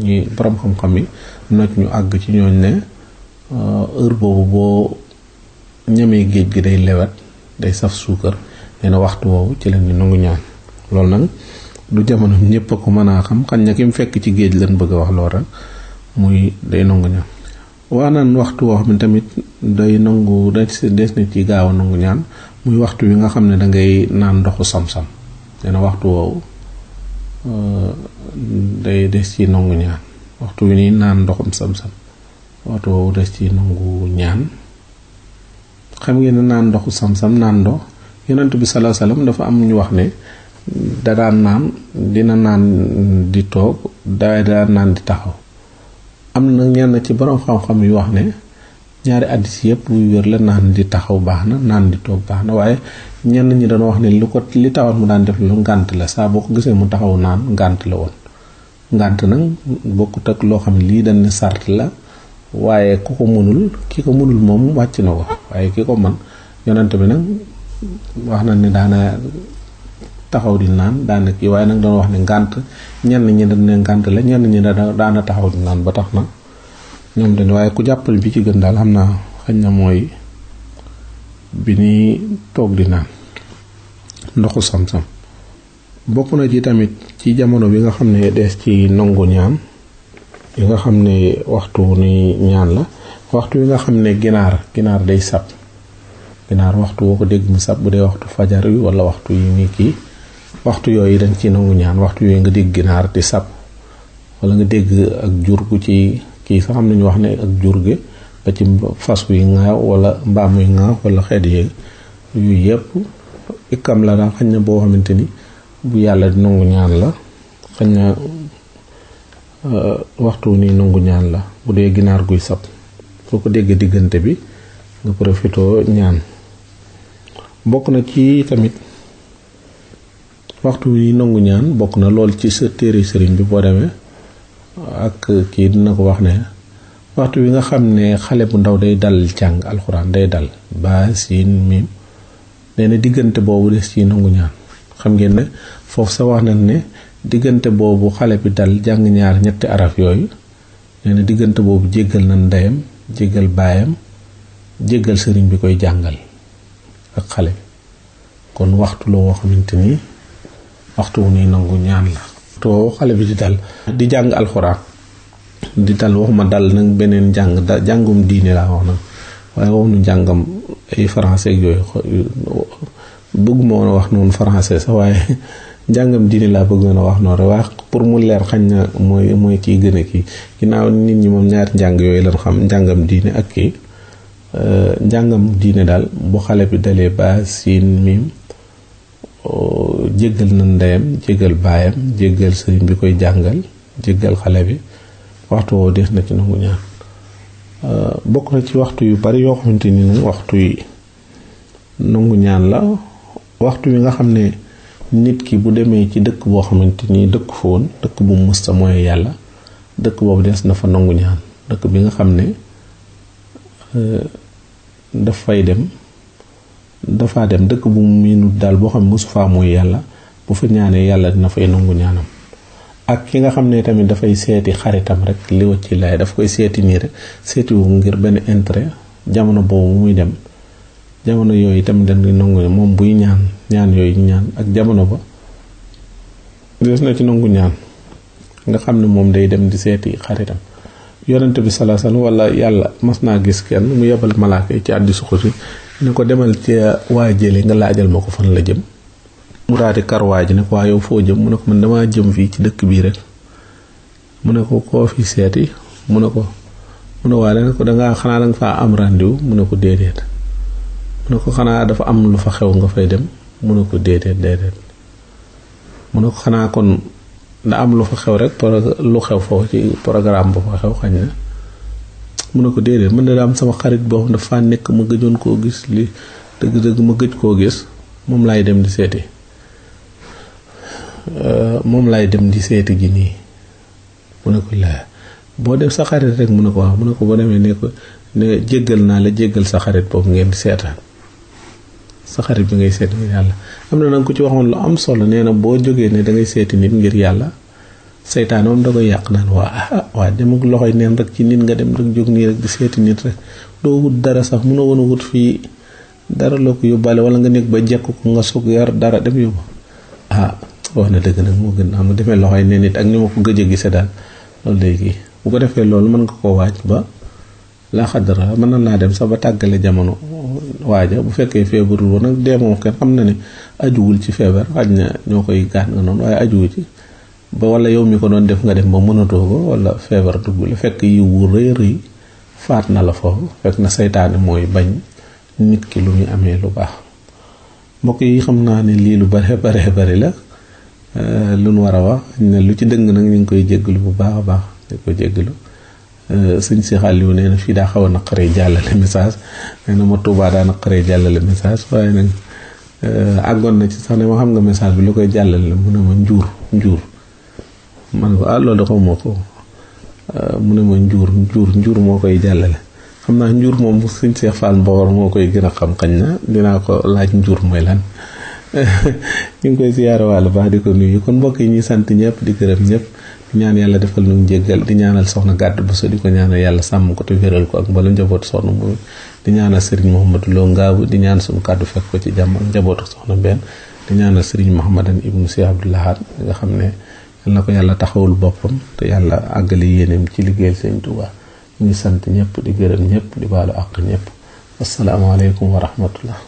ñi borom xam-xam yi nag ñu àgg ci ñooñ ne heure boobu boo ñemee géej gi day lewet day saf suukar nee na waxtu woowu ci la ñuy nangu ñaan loolu nag du jamono ñëpp a ko mën a xam xañ na ki mu fekk ci géej lañ bëgg a wax lool rek muy day nangu ñaan. waa naan waxtu woo xam ne tamit day nangu des na ci gaaw a nangu ñaan muy waxtu wi nga xam ne dangay naan ndoxu sam-sam nee na waxtu woowu day des ci nangu ñaan waxtu wi nii naan ndoxum sam-sam waxtu woowu des ci nangu ñaan. xam ngeen ne naan ndoxu sam-sam naan ndox yonent bi sallallahu alayhi wasallam dafa am ñu wax ne da daan naan dina naan di toog daan naan di taxaw. am na ñenn ci borom xam-xam yu wax ne ñaari addis yëpp buy wér la naan di taxaw baax na naan di toog baax na waaye ñenn ñi dañoo wax ne li taxoon mu daan def lu ngànt la saa boo ko gisee mu taxaw naan ngànt la woon ngànt nag bokkut ak loo xam ne lii dañ ne sart la waaye ku ko mënul ki ko mënul moom wàcc na ko waaye ki ko man yonent bi nag wax na ne daana taxaw di naan daana kii waaye nag dañoo wax ne ngànt ñenn ñi dañ ne ngànt la ñenn ñi daana taxaw di naan ba tax na ñoom dañ waaye ku jàppal bi ci gën daal xam naa xañ na mooy bi ni toog di naan ndoxu sam-sam bokk na ci tamit ci jamono bi nga xam ne des ci nangu ñaan yi nga xam ne waxtu ni ñaan la waxtu wi nga xam ne ginaar day sab ginaar waxtu woo ko dégg mu sab bu dee waxtu fajar wi wala waxtu yi ni kii waxtu yooyu dañ ci nangu ñaan waxtu yooyu nga dégg ginaar di sab wala nga dégg ak jur gu ci kii sax xam nañu wax ne ak jur gi ba ci fas wi ŋaaw wala mbaam wi ŋaaw wala xeet yeeg yu yëpp ikkam la daal xañ na boo xamante ni bu yàlla di nangu ñaan la xañ na waxtu ni nangu ñaan la bu dee ginaar guy sab soo ko déggee diggante bi nga profitoo ñaan bokk na ci tamit waxtu wi nangu ñaan bokk na lool ci sa téere sëriñ bi boo demee ak kii dina ko wax ne waxtu wi nga xam ne xale bu ndaw day dal jàng alxuraan day dal ba siin mim nee na diggante boobu des ci nangu ñaan. xam ngeen ne foofu sa wax nañ ne diggante boobu xale bi dal jàng ñaar ñetti araf yooyu nee na diggante boobu jéggal na ndeyam jéggal baayam jéggal sëriñ bi koy jàngal ak xale bi kon waxtu la woo xamante ni waxtu wu ñuy nangu ñaan la. waxtu woowu xale bi di dal di jàng alxuraan di dal waxuma dal nag beneen jàngum diine laa wax nag waaye waxuñu jàngam ay français ak yooyu bëgguma woon a wax noonu français sax waaye njàngam diine laa bëggoon a wax noonu rek waaye pour mu leer xañ na mooy kii gën a kii ginnaaw nit ñi moom ñaari njàng yooyu lañ xam njàngam diine ak kii njàngam diine daal bu xale bi dalee ba siin mim jéggal na ndeyam jéggal baayam jéggal sëriñ bi koy jàngal jéggal xale bi waxtu woo des na ci nangu ñaan. bokk na ci waxtu yu bari yoo xamante ni nag waxtu yi nangu ñaan la waxtu wi nga xam ne nit ki bu demee ci dëkk boo xamante ni dëkk fa woon dëkk bu musta mooy yàlla dëkk boobu des na fa nangu ñaan dëkk bi nga xam ne dafay dem dafa dem dëkk bu mu miinut daal boo xam ne mosu faa mooy yàlla bu fa ñaanee yàlla dina fay nangu ñaanam. ak ki nga xam ne tamit dafay seeti xaritam rek li wacci laay daf koy seeti nii rek seeti wu ngir benn intérêt jamono boobu muy dem jamono yooyu tamit dañ di nangu moom buy ñaan yooyu ñaan ak jamono ba des na ci nangu ñaan nga xam ne moom day dem di seeti xaritam. yonent bi sallallahu alayhi wasallam wala yàlla mas naa gis kenn mu yebal malaaka yi ci àddi suxusi ne ko demal ci waa jële nga laajal ma ko fan la jëm. mu daal di karwaa ji ne ko waa yow foo jëm mu ne ko man damaa jëm fii ci dëkk bii rek mu ne ko koo fi seeti mu ne waa ne ko dangaa xanaa danga faa am rendez-vous mu ne ko déedéet mu ne ko xanaa dafa am lu fa xew nga fay dem mu ne ko déedéet mu ne ko xanaa kon da am lu fa xew rek lu xew foofu ci programme ba fa xew xañ na mu ne ko déedéet man da am sama xarit boo xam dafa nekk ma gëjoon koo gis li dëgg-dëgg ma gëj koo gis moom laay dem di seeti ji nii mu ne ko laa boo def sa xarit rek mu ne ko waaw mu ne ko boo demee ne jéggal naa la jéggal sa xarit boobu ngeen di seetaan sa xarit bi ngay seeti ngir yàlla. am na nag ku ci waxoon lu am solo nee na boo jógee ne dangay seeti nit ngir yàlla seytaan moom da koy yàq naan waa dem ak loxoy neen rek ci nit nga dem rek jóg nii rek di seeti nit rek doo wut dara sax mënoo woon a wut fii dara loo ko yóbbaale wala nga nekk ba jekk ko nga soog yar dara dem yóbbu wax na dëgg nag moo gën am demee loxoy neen nit ak ni ma ko gëj a gisee daal loolu léegi bu ko defee loolu mën nga koo waaj ba laa xadara mën na laa dem sax ba tàggale jamono waaja bu fekkee feebarul woon nag dee moom kenn xam na ne ajuwul ci feebar xaj na ñoo koy gaat nga noonu waaye ajuwu ci ba wala yow mi ko doon def nga dem ba mënatoo ko wala feebar dugg la fekk yiw wu rëy faat na la foofu fekk na seytaane mooy bañ nit ki lu muy amee lu baax. mbokk yi xam naa ne lii lu bare la lu nu war a wax ne lu ci dëng nag ñu ngi koy jéggalu bu baax a baax di ko jéggalu. sëñ si xàll yu nee na fii daa xaw a naqaree jàllale message nee na ma Tuubaa daa naqaree jàllale message waaye nag àggoon na ci sax ne ma xam nga message bi lu koy jàllale mu ne ma njuur man ko loolu da xaw ma ko mu ne ma njuur moo koy jàllale xam naa njuur moom sëñ Seex Faal Mbawar moo koy gën a xam xañ na dinaa ko laaj njuur mooy lan ñu ngi koy siyaare wàll baax di ko nuyu kon mbokk yi ñuy sant ñëpp di gërëm ñëpp di ñaan yàlla defal nu jéggal di ñaanal soxna gàdd bu so di ko ñaanal yàlla sàmm ko te wéral ko ak mbalu njaboot soxna moom di ñaanal sëriñ Mouhamadou Lo Ngaabu di ñaan suñu kàddu fekk ko ci jàmm ak njabootu soxna benn di ñaanal sëriñ Mouhamadan ibnu Cheikh Abdou Lahad nga xam ne yal na ko yàlla taxawul boppam te yàlla àggale yéeneem ci liggéeyal sëriñ Tuubaa ñu ngi sant ñëpp di gërëm ñëpp di baalu àq ñëpp asalaamaaleykum wa rahmatullah